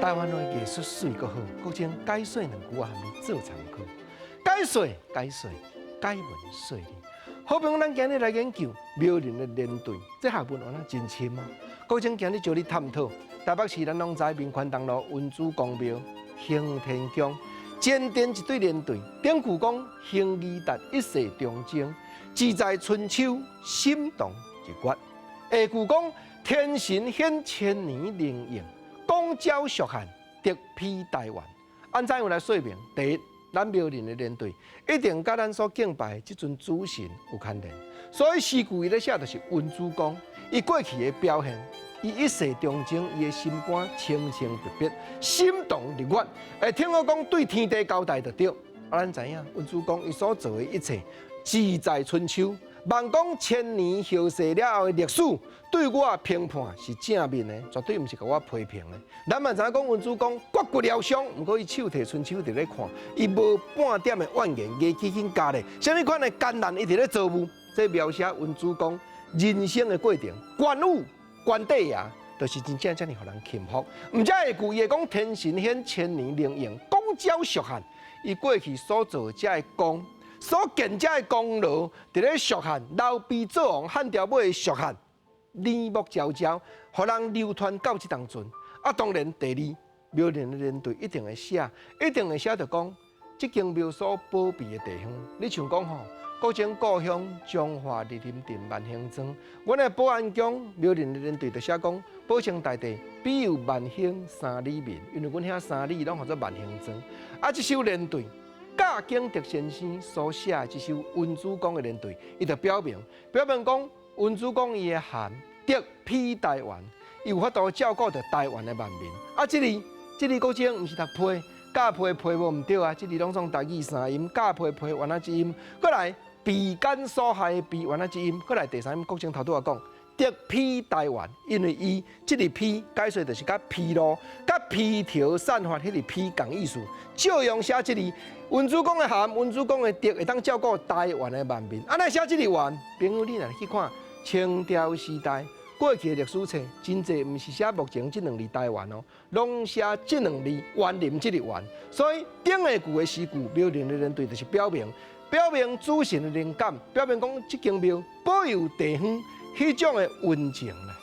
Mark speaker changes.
Speaker 1: 台灣的藝術媠閣好，國清解說兩句啊，予你做參考。解說解說解文說理。好比講，咱今日來研究廟林的連對，這學問原來真深哦。國清今日招你探討台北市咱攏知民權東路恩主公廟行天宮前殿一對連對，頂句講興義達一世忠貞，志在春秋心動日月。下句講天神顯千年靈應，廣招屬漢，德庇台灣。按怎樣來說明？第一，咱廟林的連對一定佮咱所敬拜的這尊主神有牽連，所以詩句伊咧寫就是恩主公，伊過去的表現，伊一世忠貞，伊的心肝清清白白，心動日月，會聽我講對天地交代就對。啊，咱知影恩主公伊所做的一切，志在春秋。望講千年後世了後的歷史，對我的評判是正面的，絕對毋是共我批評的。咱嘛知影講恩主公割骨療傷，毋過伊手提春秋佇咧看，伊無半點的怨言，牙齒緊咬咧，啥物款的艱難，伊佇咧遭遇。這描寫恩主公人生的過程，關羽、關帝爺，就是真正遮爾予人欽服。毋只下句伊會講天神顯千年靈應，廣招屬漢，伊過去所做這个功。所建這个功勞，佇咧蜀漢，劉備做王，漢朝尾的蜀漢，耳目昭昭，予人流傳到這當陣。啊，當然第二，廟林的連對一定會寫，一定會寫著講，這間廟所保庇的地方，你像講吼，國清故鄉彰化日林鎮萬興莊，阮的保安宮廟林的連對就寫講，保生大帝庇佑萬興三里民，因為阮遐三里攏號做萬興莊。啊，這首連對。賈景德先生所寫的這首恩主公的連對，伊就表明，表明講恩主公伊的函德庇台灣，伊有法度照顧著台灣的萬民。啊，這裡這裡國清毋是讀批，甲批批無毋對啊，這裡攏總台語三音，甲批批原來一音，閣來被姦所害的被原來一音，閣來第三音國清頭拄仔講。德庇台灣，因為伊這个庇解說就是佮披露、佮披條散發彼个披仝意思，照樣寫這个恩主公的函，恩主公的德會當照顧台灣的萬民。啊，咱寫這个願，朋友你若去看清朝時代過去的歷史冊，真濟毋是寫目前這兩字台灣哦，攏寫這兩字員林這个員。所以頂下句的詩句，廟林的連對就是表明，表明主神的靈感，表明講這間廟保佑地方。彼種的溫情啦。